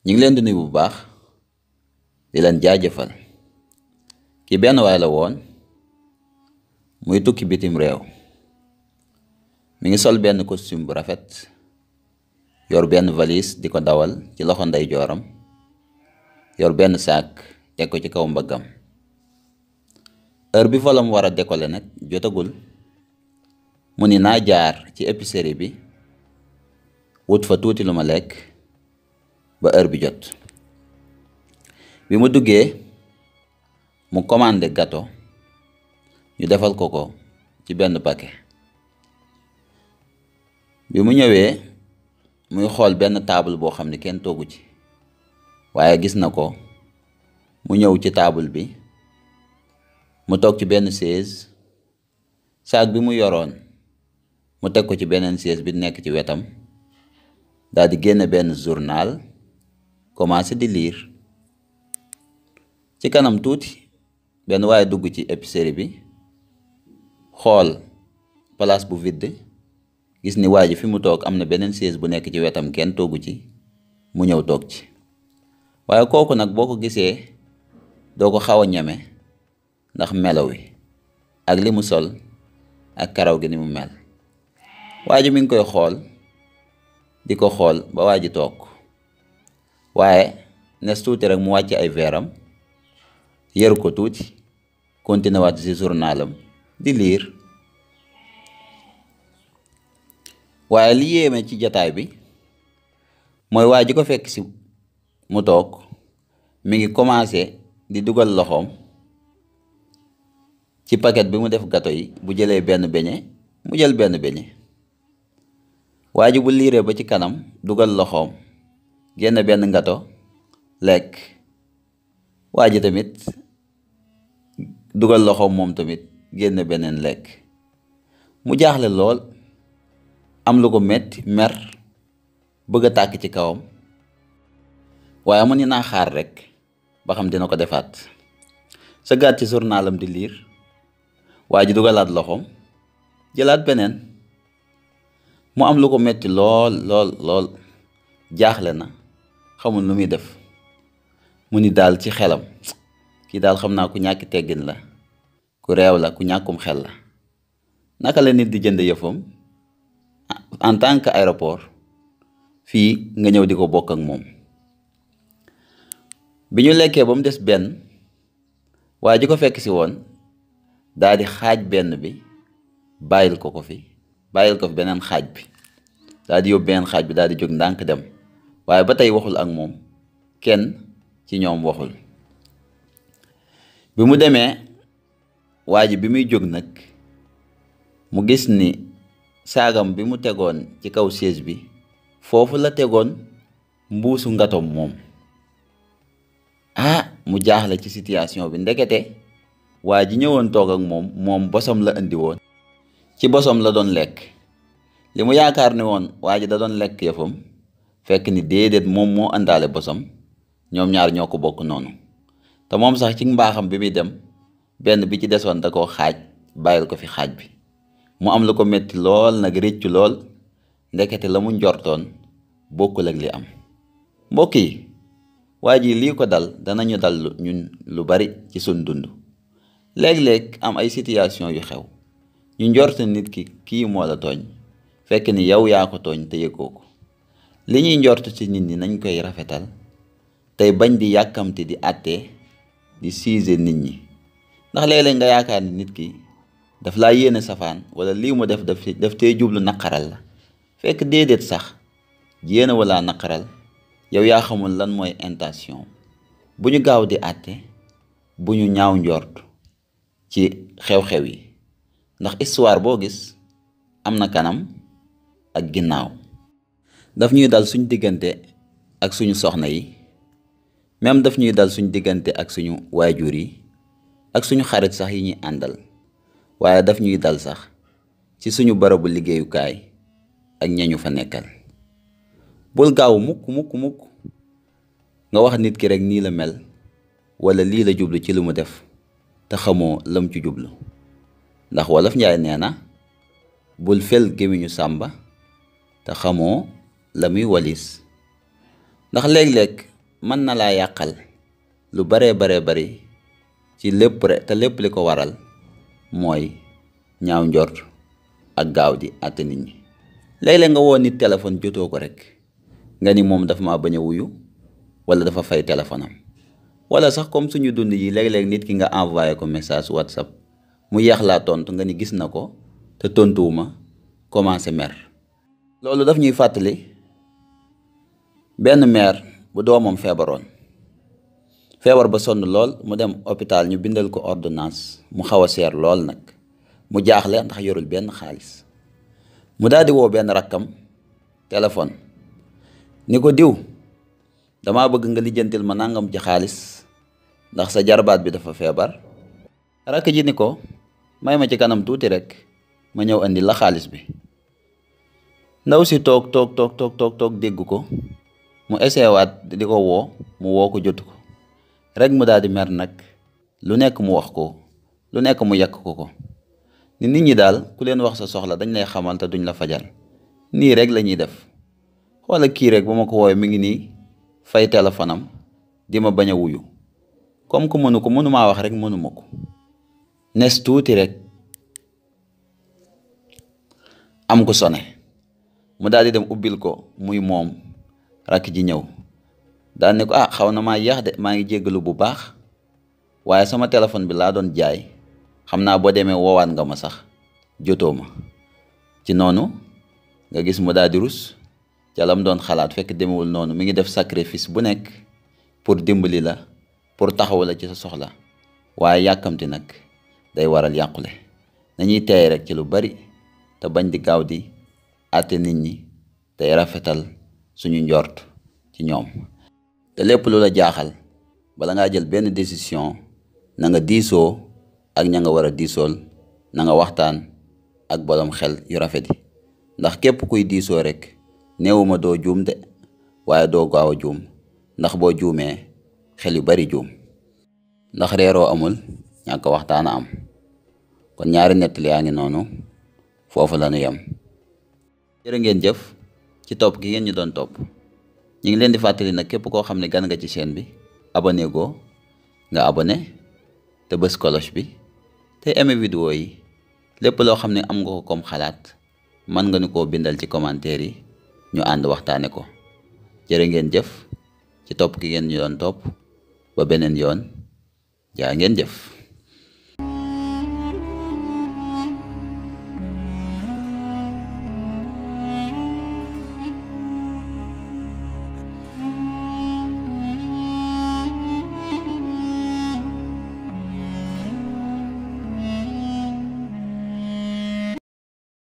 ñu ngi leen di nuyu bu baax di leen jaajëfal ki benn waay la woon muy tukki bitim réew mi ngi sol benn costume bu rafet yor benn valise di ko dawal ci loxo ndeyjooram yor benn saak teg ko ci kaw mbaggam heure bi volam war a décoller nag jotagul mu ni naa jaar ci épicerie bi wut fa tuuti lu ma lekk ba heure bi jot bi mu duggee mu commandé gâteau ñu defal ko ci benn paquet bi mu ñëwee muy xool benn table boo xam ne kenn toogu ci waaye gis na ko mu ñëw ci table bi mu toog ci benn chaise saak bi mu yoroon mu teg ko ci beneen chaise bi nekk ci wetam daal di génne benn journal commencé di lire ci kanam tuuti benn waaye dugg ci épicerie bi xool place bu vide gis ni waa ji fi mu toog am na beneen chaise bu nekk ci wetam kenn toogu ci mu ñëw toog ci waaye kooku nag boo ko gisee doo ko xaw a ñeme ndax melo wi ak li mu sol ak karaw gi ni mu mel waa ji mi ngi koy xool di ko xool ba waa ji toog waaye nes tuuti rek mu wàcc ay veeram yër ko tuuti continué waat ci journalam di liir waaye li yéeme ci jataay bi mooy waa ji ko fekk si mu toog mi ngi commencé di dugal loxoom ci paquet bi mu def gâteau yi bu jëlee benn beñe mu jël benn beñe waa ji bu liiree ba ci kanam dugal loxoom génn benn gâteau lekk waa ji tamit dugal loxoom moom tamit génn beneen lekk mu jaaxle lool am lu ko metti mer bëgg a tàkk ci kawam waaye mu ni naa xaar rek ba xam dina ko defaat sa gaat ci journalam di liir waa ji dugalaat loxoom jëlaat beneen mu am lu ko metti lool jaaxle na xamul lu muy def mu ni daal ci xelam kii daal xam naa ku ñàkki teggin la ku réew la ku ñàkkum xel la naka la nit di jënd yëfam en tant que aéroport fii nga ñëw di ko bokk ak moom bi ñu lekkee ba mu des benn waa ji ko fekk si woon daal di xaaj benn bi bàyyil ko fi beneen xaaj bi daal di yóbbu beneen xaaj bi daal di jóg ndànk dem waaye ba tey waxul ak moom kenn ci ñoom waxul bi mu demee waa ji bi muy jóg nag mu gis ni saagam bi mu tegoon ci kaw chaise bi foofu la tegoon mbuusu ngatom moom mu jaaxle ci situation bi ndekete waa ji ñëwoon toog ak moom bosom la indi woon ci bosom la doon lekk li mu yaakaar ni woon waa ji da doon lekk yëfam fekk ni déedéet moom moo àndaale bosom ñoom ñaar ñoo ko bokk noonu te moom sax ci mbaaxam bi muy dem benn bi ci desoon da koo xaaj bàyyil ko fi xaaj bi mu am lu ko metti lool nag réccu lool ndekete la mu njortoon bokkul ak li am mbokk yi waa ji lii ko dal danañu dal ñun lu bari ci suñ dund léeg-léeg am ay situation yu xew ñu njort nit ki kii moo la tooñ fekk ni yow yaa ko tooñ te yëgoo ko li ñuy njort ci nit ñi nañ koy rafetal tey bañ di yàkkamti di àtte di siise nit ñi ndax léeg-léeg nga yaakaar ni nit ki daf laa yéene safaan wala lii mu def tey jublu naqaral la fekk déedéet sax yéene wala naqaral yow yaa xamul lan mooy intention bu ñu gaaw di àtte bu ñu ñaaw njort ci xew-xew yi ndax histoire boo gis am na kanam ak ginnaaw daf ñuy dal suñ diggante ak suñu soxna yi même daf ñuy dal suñ diggante ak suñu waajur yi ak suñu xarit sax yi ñuy àndal waaye daf ñuy dal sax ci suñu barabu liggéeyukaay ak ñañu fa nekkal bul gaaw mukk nga wax nit ki rek nii la mel wala lii la jublu ci li mu def te xamoo lam ci jublu ndax wolof njaay nee na bul fel gémmiñu sàmba te xamoo la muy walis ndax léeg-léeg mën na laa yàqal lu baree bari ci lépp rek, te lépp li ko waral mooy ñaaw njort ak gaaw di àtte nit ñi. léeg-léeg nga woo nit téléphone jotoo ko rek nga ni moom dafa ma bañ a wuyu wala dafa fay téléphone am, wala sax comme suñu dund yi léeg-léeg nit ki nga envoyé ko message WhatsApp mu yeex laa tontu nga ni gis na ko te tontuwuma, commencé mer. loolu daf ñuy fàttali benn mère bu doomam feebaroon, feebar ba sonn lool, mu dem hôpital ñu bindal ko ordonnance mu xaw a seer lool nag, mu jaaxle ndax yorul benn xaalis. mu daal di woo benn rakkam téléphone ni ko diw, dama bëgg nga lijjantil ma nangam ci xaalis ndax sa jarbaat bi dafa feebar. rakk ji ni ko may ma ci kanam tuuti rek ma ñëw andi la xaalis bi. ndaw si toog dégg ko, mu essayé waat di ko woo, mu woo ko jotu ko rek, mu daal di mer nag, lu nekk mu wax ko, lu nekk mu yàq ko ni nit ñi daal ku leen wax sa soxla dañ lay xamal te duñ la fajal, nii rek la ñuy def. xoola kii rek bu ma ko woowee mi ngi nii fay téléphone am di ma bañ a wuyu, comme que mënu ko, mënumaa wax rek mënuma ko. nes tuuti rek am ko sone, mu daal di dem ubbil ko, muy moom. rakk ji ñëw daal ne ko xaw na maa yéex de, maa ngi jéggalu bu baax, waaye sama téléphone bi laa doon jaay, xam naa boo demee woowaat nga ma sax jotoo ma. ci noonu nga gis mu daal di rus ca lam doon xalaat, fekk demewul noonu. mi ngi def sacrifice bu nekk pour dimbali la, pour taxawu la ci sa soxla, waaye yàkkamti nag day waral yàqule. nañuy teey rek ci lu bari te bañ di gaaw di àtte nit ñi, tey rafetal suñu njort ci ñoom. te lépp lu la jaaxal bala ngaa jël benn décision na nga diisoo ak ña nga war a diisool, na nga waxtaan ak borom xel yu rafet yi, ndax képp kuy diisoo rek néewuma doo juum de, waaye doo gaaw a juum, ndax boo juumee xel yu bari juum. ndax reeroo amul ñàkk waxtaan a am. kon ñaari nettali yaa ngi noonu, foofu la ñu yem. jërë ngeen jëf ci topp gi ngeen ñu doon topp. ñu ngi leen di fàttali nag képp koo xam ne gan nga ci chaîne bi, abonné go nga abonné te bës cloche bi te aimé vidéo yi. lépp loo xam ne am nga ko comme xalaat mën nga ñu koo bindal ci commentaire yi, ñu ànd waxtaane ko. jërë ngeen jëf ci topp gi ngeen ñu doon topp. ba beneen yoon, jaa ngeen jëf.